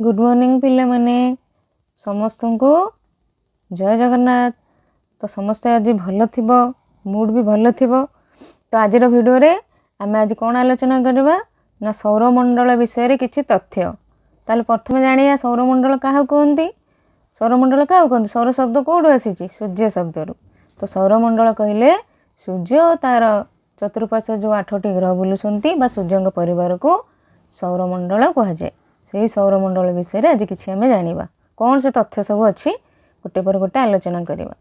Good morning ପିଲାମାନେ, ସମସ୍ତଙ୍କୁ ଜୟ ଜଗନ୍ନାଥ। ତ ସମସ୍ତେ ଆଜି ଭଲ ଥିବ, ମୁଡ୍ ବି ଭଲ ଥିବ। ତ ଆଜିର ଭିଡ଼ିଓରେ ଆମେ ଆଜି କ'ଣ ଆଲୋଚନା କରିବା ନା ସୌରମଣ୍ଡଳ ବିଷୟରେ କିଛି ତଥ୍ୟ। ତାହେଲେ ପ୍ରଥମେ ଜାଣିବା ସୌରମଣ୍ଡଳ କାହାକୁ କୁହନ୍ତି। ସୌରମଣ୍ଡଳ କାହାକୁ କୁହନ୍ତି? ସୌର ଶବ୍ଦ କେଉଁଠୁ ଆସିଛି? ସୂର୍ଯ୍ୟ ଶବ୍ଦରୁ। ତ ସୌରମଣ୍ଡଳ କହିଲେ ସୂର୍ଯ୍ୟ ଓ ତାର ଚତୁଃପାର୍ଶ୍ୱ ଯେଉଁ 8ଟି ଗ୍ରହ ବୁଲୁଛନ୍ତି ବା ସୂର୍ଯ୍ୟଙ୍କ ପରିବାରକୁ ସୌରମଣ୍ଡଳ କୁହାଯାଏ। ସେଇ ସୌରମଣ୍ଡଳ ବିଷୟରେ ଆଜି କିଛି ଆମେ ଜାଣିବା। କ'ଣ ସେ ତଥ୍ୟ ସବୁ ଅଛି, ଗୋଟେ ପରେ ଗୋଟେ ଆଲୋଚନା କରିବା।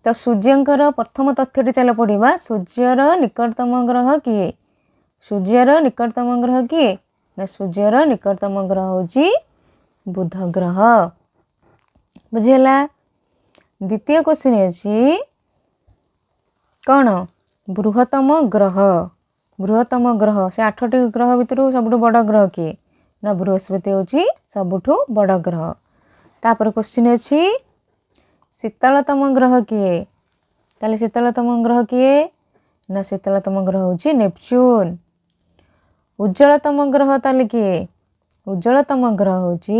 ତ ସୂର୍ଯ୍ୟଙ୍କର ପ୍ରଥମ ତଥ୍ୟଟି ଚାଲ ପଢ଼ିବା। ସୂର୍ଯ୍ୟର ନିକଟତମ ଗ୍ରହ କିଏ? ସୂର୍ଯ୍ୟର ନିକଟତମ ଗ୍ରହ କିଏ ନା ସୂର୍ଯ୍ୟର ନିକଟତମ ଗ୍ରହ ହେଉଛି ବୁଧ ଗ୍ରହ। ବୁଝିହେଲା? ଦ୍ୱିତୀୟ କ୍ୱେଶ୍ଚିନ୍ ଅଛି କ'ଣ? ବୃହତ୍ତମ ଗ୍ରହ। ବୃହତ୍ତମ ଗ୍ରହ, ସେ 8ଟି ଗ୍ରହ ଭିତରୁ ସବୁଠୁ ବଡ଼ ଗ୍ରହ କିଏ ନା ବୃହସ୍ପତି ହେଉଛି ସବୁଠୁ ବଡ଼ ଗ୍ରହ। ତାପରେ କ୍ୱେଶ୍ଚିନ୍ ଅଛି, ଶୀତଳତମ ଗ୍ରହ କିଏ? ତାହେଲେ ଶୀତଳତମ ଗ୍ରହ କିଏ ନା ଶୀତଳତମ ଗ୍ରହ ହେଉଛି ନେପଚୁନ୍। ଉଜ୍ଜଳତମ ଗ୍ରହ ତାହେଲେ କିଏ? ଉଜ୍ଜଳତମ ଗ୍ରହ ହେଉଛି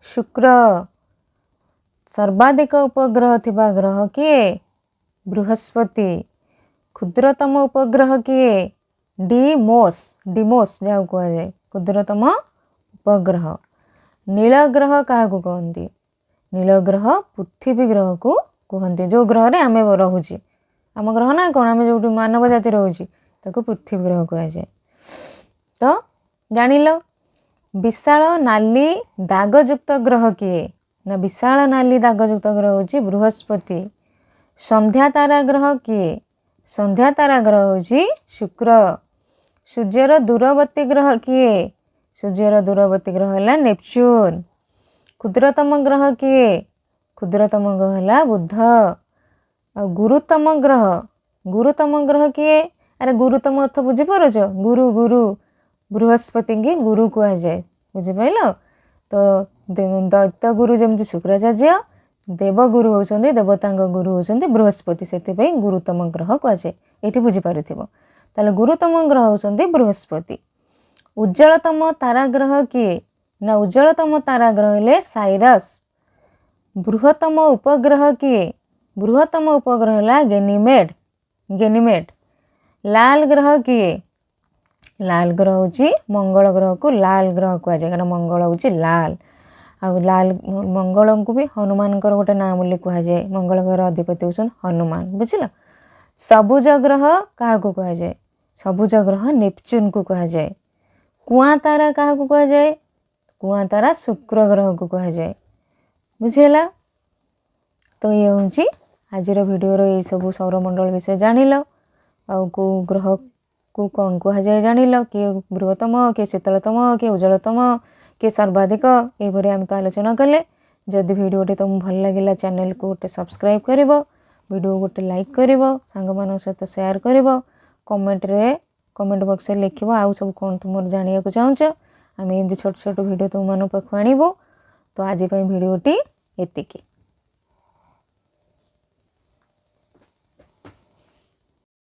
ଶୁକ୍ର। ସର୍ବାଧିକ ଉପଗ୍ରହ ଥିବା ଗ୍ରହ କିଏ? ବୃହସ୍ପତି। କ୍ଷୁଦ୍ରତମ ଉପଗ୍ରହ କିଏ? ଡିମୋସ୍, ଡିମୋସ୍ ଯାହାକୁ କୁହାଯାଏ କ୍ଷୁଦ୍ରତମ ଉପଗ୍ରହ। ନୀଳ ଗ୍ରହ କାହାକୁ କହନ୍ତି? ନୀଳ ଗ୍ରହ ପୃଥିବୀ ଗ୍ରହକୁ କୁହନ୍ତି। ଯେଉଁ ଗ୍ରହରେ ଆମେ ରହୁଛେ, ଆମ ଗ୍ରହ ନା କ'ଣ, ଆମେ ଯେଉଁଠି ମାନବ ଜାତି ରହୁଛି ତାକୁ ପୃଥିବୀ ଗ୍ରହ କୁହାଯାଏ। ତ ଜାଣିଲ। ବିଶାଳ ନାଲି ଦାଗଯୁକ୍ତ ଗ୍ରହ କିଏ ନା ବିଶାଳ ନାଲି ଦାଗଯୁକ୍ତ ଗ୍ରହ ହେଉଛି ବୃହସ୍ପତି। ସନ୍ଧ୍ୟା ତାରା ଗ୍ରହ କିଏ? ସନ୍ଧ୍ୟା ତାରା ଗ୍ରହ ହେଉଛି ଶୁକ୍ର। ସୂର୍ଯ୍ୟର ଦୂରବର୍ତ୍ତୀ ଗ୍ରହ କିଏ? ସୂର୍ଯ୍ୟର ଦୂରବର୍ତ୍ତୀ ଗ୍ରହ ହେଲା ନେପଚୁନ୍। କ୍ଷୁଦ୍ରତମ ଗ୍ରହ କିଏ? କ୍ଷୁଦ୍ରତମ ଗ୍ରହ ହେଲା ବୁଧ। ଆଉ ଗୁରୁତମ ଗ୍ରହ, ଗୁରୁତମ ଗ୍ରହ କିଏ? ଆରେ, ଗୁରୁତମ ଅର୍ଥ ବୁଝିପାରୁଛ? ଗୁରୁ, ଗୁରୁ, ବୃହସ୍ପତିଙ୍କୁ ଗୁରୁ କୁହାଯାଏ। ବୁଝିପାରିଲ ତ? ଦୈତ୍ୟ ଗୁରୁ ଯେମିତି ଶୁକ୍ରାଚାର୍ଯ୍ୟ, ଦେବଗୁରୁ ହେଉଛନ୍ତି, ଦେବତାଙ୍କ ଗୁରୁ ହେଉଛନ୍ତି ବୃହସ୍ପତି। ସେଥିପାଇଁ ଗୁରୁତମ ଗ୍ରହ କୁହାଯାଏ। ଏଇଠି ବୁଝିପାରୁଥିବ। ତାହେଲେ ଗୁରୁତମ ଗ୍ରହ ହେଉଛନ୍ତି ବୃହସ୍ପତି। ଉଜ୍ଜଳତମ ତାରା ଗ୍ରହ କିଏ ନା ଉଜ୍ଜଳତମ ତାରା ଗ୍ରହ ହେଲେ ସାଇରସ୍। ବୃହତ୍ତମ ଉପଗ୍ରହ କିଏ? ବୃହତ୍ତମ ଉପଗ୍ରହ ହେଲା ଗେନିମେଡ୍, ଗେନିମେଡ୍। ଲାଲ ଗ୍ରହ କିଏ? ଲାଲ ଗ୍ରହ ହେଉଛି ମଙ୍ଗଳ ଗ୍ରହକୁ ଲାଲ ଗ୍ରହ କୁହାଯାଏ, କାରଣ ମଙ୍ଗଳ ହେଉଛି ଲାଲ। ଆଉ ଲାଲ ମଙ୍ଗଳଙ୍କୁ ବି ହନୁମାନଙ୍କର ଗୋଟେ ନାଁ ବୋଲି କୁହାଯାଏ। ମଙ୍ଗଳ ଗ୍ରହର ଅଧିପତି ହେଉଛନ୍ତି ହନୁମାନ। ବୁଝିଲ? ସବୁଜ ଗ୍ରହ କାହାକୁ କୁହାଯାଏ? ସବୁଜ ଗ୍ରହ ନେପଚୁନ୍କୁ କୁହାଯାଏ। କୁଆଁ ତାରା କାହାକୁ କୁହାଯାଏ? କୁଆଁ ତାରା ଶୁକ୍ର ଗ୍ରହକୁ କୁହାଯାଏ। ବୁଝିହେଲା? ତ ଇଏ ହେଉଛି ଆଜିର ଭିଡ଼ିଓର ଏଇସବୁ ସୌରମଣ୍ଡଳ ବିଷୟ ଜାଣିଲ, ଆଉ କେଉଁ ଗ୍ରହକୁ କ'ଣ କୁହାଯାଏ ଜାଣିଲ, କିଏ ବୃହତ୍ତମ, କିଏ ଶୀତଳତମ, କିଏ ଉଜ୍ଜଳତମ, କିଏ ସର୍ବାଧିକ, ଏଇଭଳି ଆମେ ତ ଆଲୋଚନା କଲେ। ଯଦି ଭିଡ଼ିଓଟି ତୁମକୁ ଭଲ ଲାଗିଲା, ଚ୍ୟାନେଲକୁ ଗୋଟେ ସବସ୍କ୍ରାଇବ୍ କରିବ, ଭିଡ଼ିଓ ଗୋଟେ ଲାଇକ୍ କରିବ, ସାଙ୍ଗମାନଙ୍କ ସହିତ ସେୟାର କରିବ, କମେଣ୍ଟରେ, କମେଣ୍ଟ ବକ୍ସରେ ଲେଖିବ ଆଉ ସବୁ କ'ଣ ତୁମର ଜାଣିବାକୁ ଚାହୁଁଛ। ଆମେ ଏମିତି ଛୋଟ ଛୋଟ ଭିଡ଼ିଓ ତୁମମାନଙ୍କ ପାଖକୁ ଆଣିବୁ। ତ ଆଜି ପାଇଁ ଭିଡ଼ିଓଟି ଏତିକି।